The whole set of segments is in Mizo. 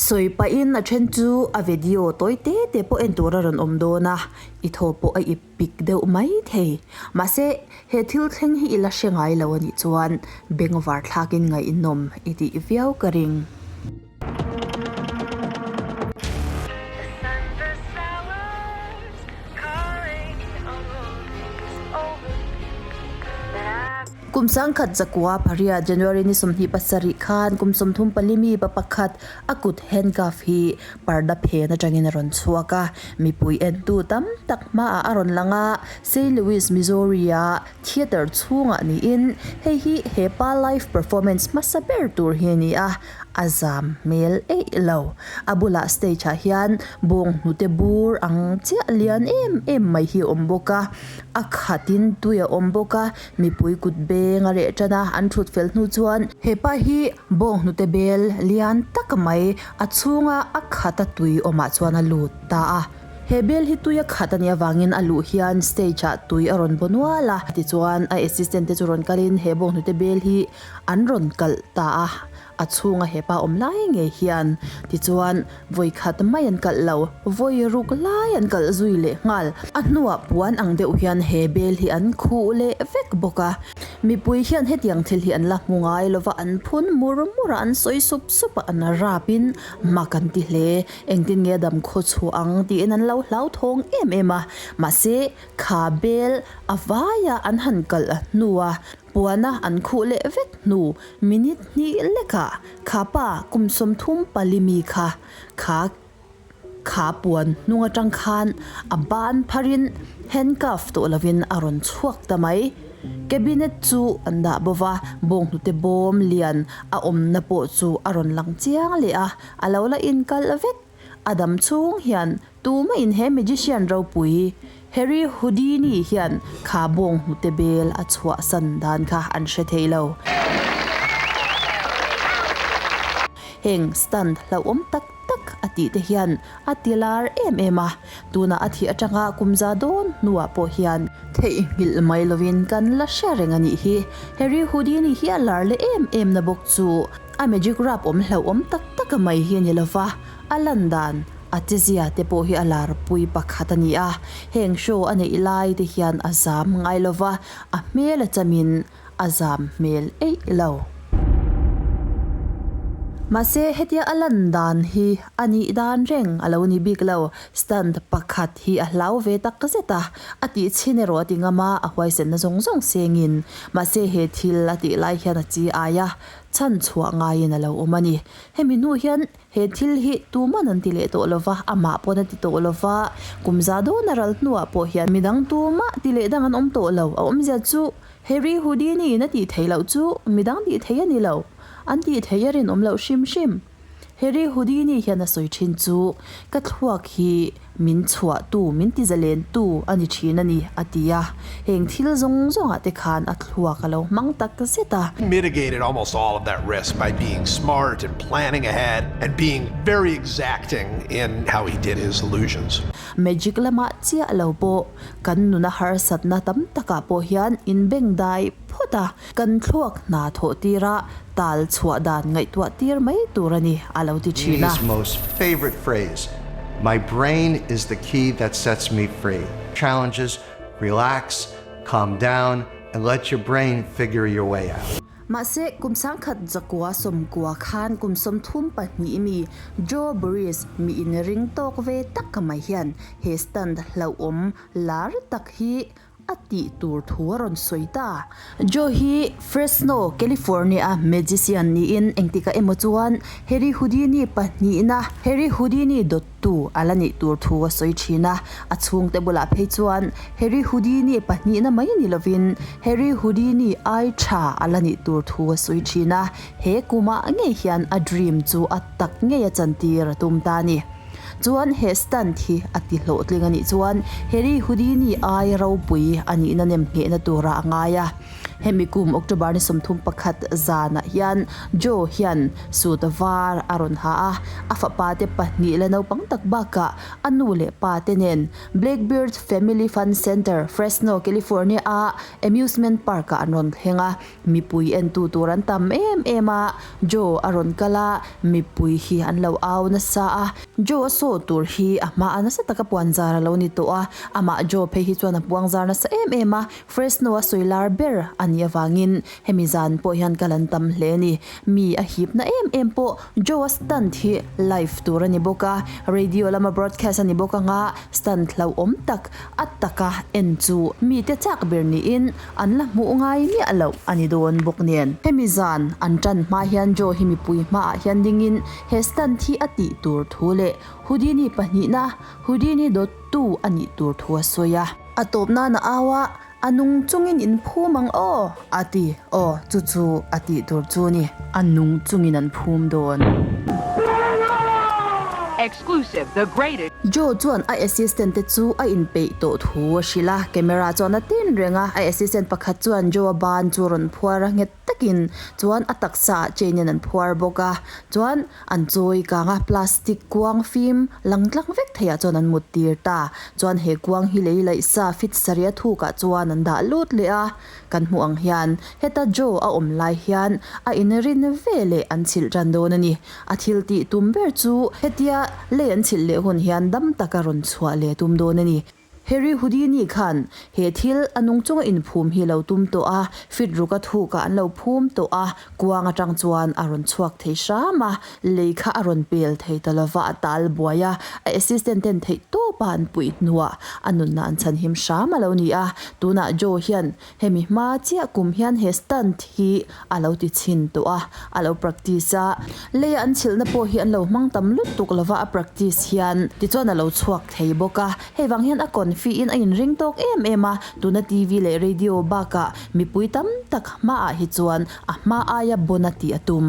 Sawi pahin a then chu a video tawi te te pawh en tur a rawn awm dawn a, i thaw pawh a ip pik deuh mai thei. Mahse, he thil thleng hi i la hre ngai lo a nih chuan bengvar thlakin ngaihnawm i tih viau ka ring. Kum sangkhat zakua pariat January ni 27 khan kum 34 mi pa pakhat a kut handcuff hi parda phen atangin a rawn chhuak a, mipui entu tam tak hmaah a rawn lang a, Saint Louis, Missouri-a theatre chhungah niin hei hi he pa live performance hmasa ber tur hi a ni a. A zam hmel eih lo. A bulah stage ah hian bawng hnute bur ang chiah lian em em mai hi a awm bawk a, a khatin tui a awm bawk a, mipui kut beng a reh tan a, an thut fel hnu chuan hepa hi bawng hnute bel lian tak mai a chhunga a khata tui awmah chuan a lut ta a. He bel hi tui a khat a nih avangin a luh hian stage ah tui a rawn baw nual a, tichuan a assistant te chu rawn kalin he bawng hnute bel hi An rawn kalh ta a, a chhunga hepa awm lai ngei hian. Tichuan, vawi khat mai an kalh lo, vawi ruk lai an kalh zui leh nghal. A hnuah puan ang deuh hian he bel hi an khuh leh vek bawk a. Mipui hian hetiang thil hi an la hmu ngai lova, an phun mur mur a, an sawi sup sup a, an rapin mak an ti hle. Engtin nge dam khaw chhuah ang tiin an lo hlauthawng em em a. Mahse, kha bel a vaia an han kalh hnua Puana an khuh leh vek hnu minute hnih lekah kha pa kum 34 mi kha kha kha puan hnung atang khan a ban pharin handcuff tawh lovin a rawn chhuak ta mai. Cabinet chu an dah bova, bawnghnute bawm lian a awmna pawh chu a rawn lang chiang leh a, a lo la inkalh vek. A dam chhung hian tumah in he magician ropui Harry Houdini hian kha bawng hnute bel a chhuahsan dan kha an hre thei lo. Heng stunt hlauhawm tak tak a tih te hian a ti lar em em a, tunah a thih atanga kum za dawn hnuah pawh hian theihnghilh mai lovin kan la hre reng a nih hi. Harry Houdini hi a lar leh em em na bawk chu. A magic rap awm hlauhawm tak tak a mai hi a ni lova, a lan dan, a chezia te pawh hi a lar pui pakhat a ni a. Heng show a neih lai te hian a zam ngai lova, a hmel a chamin a zam hmel eih lo. Mahse hetia a lan dan hi a nih dan reng a lo ni bik lo, stunt pakhat hi a hlau ve tak zet a, a tih chhin erawh a ti ngam a, a huaisenna zawng zawng sengin. Mahse he thil a tih lai hian a chi ai a, Chhan chhuah ngaiin a lo awm a ni. Hemi hnu hian he thil hi tuman an ti leh tawh lo va, amah pawn a ti tawh lo va, kum za dawn a ral hnuah pawh hian midang tumah ti leh dang an awm tawh lo. A awmzia chu Harry Houdini in a tih theih loh chu midang tih theih a ni lo. An tih theih a rinawm loh hrim hrim. Harry Houdini hian a sawi thin chu, Ka thluak hi min chhuahtu, min tizalentu a ni thin a ni, a ti a. Heng thil zawng zawngah te khan a thluak a lo hmang tak zet a. Mitigated almost all of that risk by being smart and planning ahead and being very exacting in how he did his illusions. Magic lamah chiah lo pawh kan nuna harsatna tam takah pawh hian inbengdai phawt a. Kan thluak hna thawh tira tal chhuah dan ngaihtuah tir mai tur a ni, a lo ti thin a. His most favorite phrase, My brain is the key that sets me free. Challenges, relax, calm down, and let your brain figure your way out. Mahse, kum sangkhat zakua sawmkua khan kum 32 mi Joe Burris mi inring tawk ve tak mai hian he stunt hlauhawm lar tak hi A tih tur thu a rawn sawi ta. Joe hi Fresno, California-a magician niin engtikah emaw chuan Harry Houdini pahnihna, Harry Houdini dawttu a la nih tur thu a sawi thin a. A chhungte bulah phei chuan Harry Houdini pahnihna mai ni lovin Harry Houdini ai tha a la nih tur thu a sawi thin a. He kumah ngei hian a dream chu a tak ngei a chantir a tum ta a ni. Chuan he stunt hi a ti hlawhtling a nih chuan Harry Houdini ai ropui a nihna nem nghehna tura a ngai a. Hemi kum October ni 31 zanah hian Joe hian suit var a rawn ha a, a fapa te pahnih la naupang tak bakah a nu leh pa te nen Blackbeard Family Fun Center, Fresno, California a amusement park ah an rawn thleng a. Mipui entu tur an tam em em a, Joe a rawn kal a, mipui hi an lo au nasa a. Joe a saw tur hi a hma a nasa taka puan zar a lo ni tawh a, amah Joe phei hi chuan a puang zar nasa em em a, Fresno a sawi lar ber a nih avangin hemi zan pawh hian kal an tam hle a ni. Mi a hipna em em pawh Joe a stunt hi live tur a ni bawk a, radio lama broadcast a ni bawk anga stunt hlauhawm tak a taka en chu mite chak ber niin An la hmuh ngai miah loh a ni dawn bawk nen. Hemi zan an tan hma hian Joe hi mipui hmaah hian dingin he stunt hi a tih tur thu leh Houdini pahnihna Houdini dawttu a nih tur thu a sawi a. A tawp nan a au a, A nung chungin in phum ang aw! a ti. Aw, chu chu a tih tur chu ni. A nung chungin an phum dawn. Exclusive, the greatest. Joe chuan a assistant te chu a inpeih tawh thu a hrilh a, camera chuan a tin reng a, a assistant pakhat chuan Joe-a ban chu rawn phuar a nghet takin chuan a taksa ah chain in an phuar bawk a, chuan an chawi kang a, plastic kuang fim lang tlang vek thei ah chuan an mut tir ta, chuan he kuang hi lei laih sa fit sarih a thuk ah chuan an dah lut leh a. Kan hmuh ang hian heta Joe a awm lai hian a inrin ve leh an chhilh tan dawn a ni. A thil tih tum ber chu hetia lei an chhilh leh hun hian dam taka rawn chhuah leh tum dawn a ni. Harry Houdini khan he thil a nung chunga inphum hi lo tum tawh a, fit ruk a thukah an lo phum tawh a, kuang atang chuan a rawn chhuak thei hram a, lei kha a rawn pel thei ta lova a tal buai a, a assistant ten theih tawpa an puih hnuah a nunna an chhanhim hram a lo ni a, tunah Joe hian hemi hma chiah kum hian he stunt hi a lo ti chhin tawh a, a lo practice a, leia an chhilhna pawh hi an lo hmang tam lutuk lova a practice hian tichuan a lo chhuak thei bawk a, hei vang hian a confi in a inring tawk em em a, tuna TV leh radio bakah mipui tam tak hmaah hi chuan a hma aia bon a tih a tum.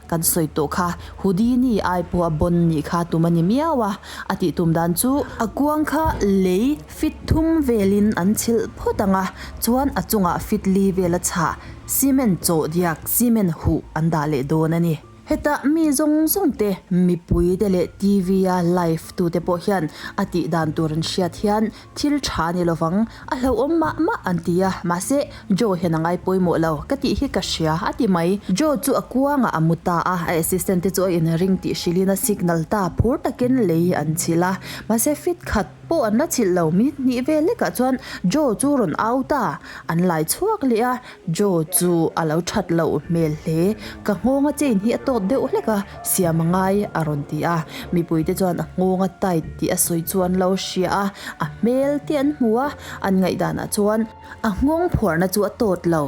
Kan sawi tawh kha, Houdini ai pawh a bon nih kha tum a ni miau a, a tih tum dan chu a kuang kha lei fit thum velin an chhilh phawt ang a, chuan a chungah fit li vel a chhah, cement chawh diak, cement huh an dah leh dawn a ni. Heta mi zawng zawng te, mipui te leh TV a live tu te pawh hian a tih dan tur an hriat hian thil tha ni lovang, a hlauhawm mah mah an ti a, mahse Joe hian a ngai pawimawh lo, ka tih hi ka hria a ti mai. Joe chu a kuangah a mu ta a, a assistant te chu a inring tih hrilhin a signal ta, phur takin lei an chhilh a, mahse fit khat pawh an la chhilh lo, minute hnih vel lekah chuan Joe chu rawn au ta, an lai chhuak leh a, Joe chu a lo that loh hmel hle, ka nghawnga chain hi a tawt deuh hlek a, siam a ngai a rawn ti a, mipuite chuan a nghawnga tight tih a sawi chu an lo hria a, a hmel te an hmu a, an ngaihdanah chuan a nghawng phuarna chu a tawt lo,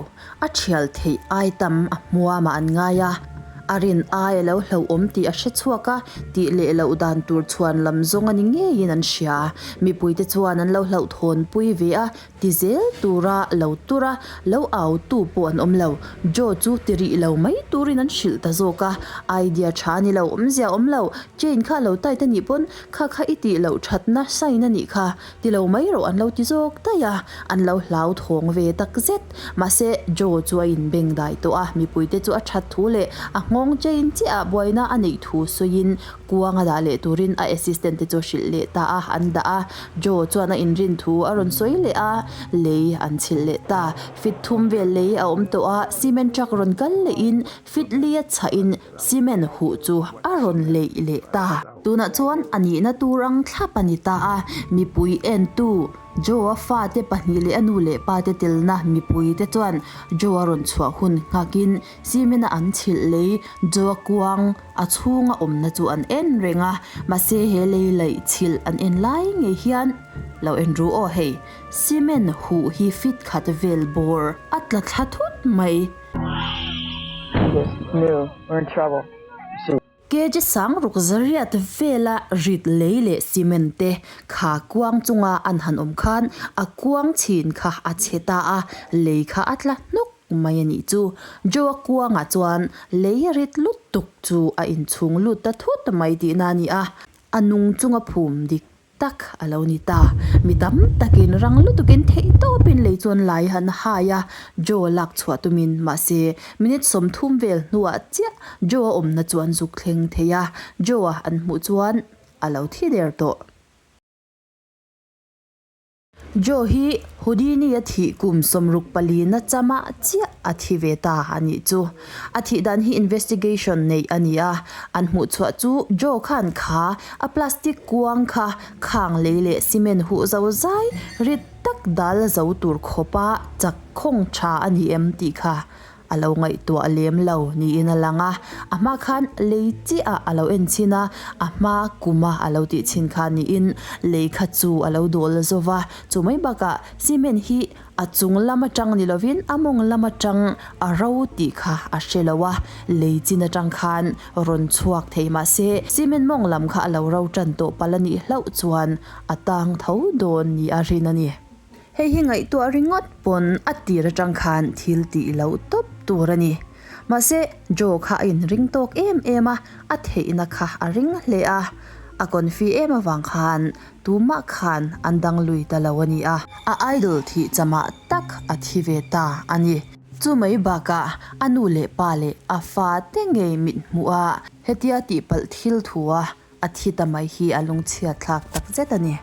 a thial theih ai tam a hmuamah an ngai a, a rin ai a lo hlauhawm tih a hre chhuak a, tih leh loh dan tur chhuan lam zawng a ni ngeiin an hria, mipuite chuan an lo hlauhthawnpui ve a, Ti zel tura lo tur a, lo au tu pawh an awm lo. Joe chu ti rih lo mai turin an hrilh ta zawk a. Idea tha ni lo, awmzia awm lo, chain kha lo tight a nih pawn kha kha i tih loh thatna sign a nih kha, ti lo mai rawh an lo ti zawk daih a, an lo hlau thawng ve tak zet. Mahse, Joe chu a inbeng dai tawh a, mipuite chu a that thu leh a nghawng chain chiah ah buaina a neih thu sawiin Kuang a dah leh turin a assistant te chu a hrilh leh ta a, an dah a. Joe chuan a inrin thu a rawn sawi leh a, lei an chhilh leh ta. Fit thum vel lei a awm tawh a, cement truck rawn kal lehin fit li a chhahin cement huh chu a rawn leih leh ta. Tunah chuan a nihna tur ang thlap a ni ta a, mipui entu Joe-a fate pahnih leh a nu leh pate telna mipuite chuan Joe-a rawn chhuah hun nghakin cement-a an chhilh lei Joe-a kuang A chhunga awmna chu an en reng a, mahse he lei laih chhilh an en lai ngei hian lo en ru aw hei, cement huh hi fit khat vel bawr a tla thla thut mai. Kg sang ruk zariat vela rit lei leh cement te kha kuang chunga an han awm khan a kuang chhin kha a chhe ta a, lei kha a tla hnuk mai a nih chu. Joe-a kuangah chuan lei rit lutuk chu a inchhung lut ta thut mai tihna a ni a, a nung chunga phum dik tak a lo ni ta. Mi tam takin rang lutukin theihtawpin lei chuan lai han hai a, Joe lak chhuah tumin mahse minute 30 vel hnuah chiah Joe-a awmna chu an zuk thleng thei a, Joe-a an hmuh chuan a lo thi der tawh. Joe hi Houdini a thih kum 64 na chamah chiah a thi ve ta a nih chu. A thih dan hi investigation neih a ni a, an hmuh chhuah chu Joe khan kha a plastic kuang kha khang lei leh cement huh zo zai rit tak dal zo tur khawpa chak khawng tha a ni em tih kha a lo ngaihtuah lem lo niin a lang a, a hma khan lei chiah a lo en chhin a, a hma kuma a lo tih chhin kha niin lei kha chu a lo dawl zo va, chu mai bakah cement hi a chung lam atang ni lovin a mawng lam atang a ro tih kha a hre lo a, lei chin atang khan rawn chhuak thei mahse cement mawng lam kha a lo ro tan tawh palh a nih hlauh chuan a tang tho dawn ni a rin a ni. Hei hi ngaihtuah ringawt pawn a tir atang khan thil tih loh tawp tur a ni. Mahse, Joe kha a inring tawk em em a, a theihna kha a ring hle a. A confi em avang khan tumah khan an dang lui ta lo a ni a. A idol thih chamah tak a thi ve ta a ni. Chu mai bakah a nu leh pa leh a fa te ngei mit hmuh a, hetia tihpalh thil thu a a thi ta mai hi a lungchhiat thlak tak zet a ni.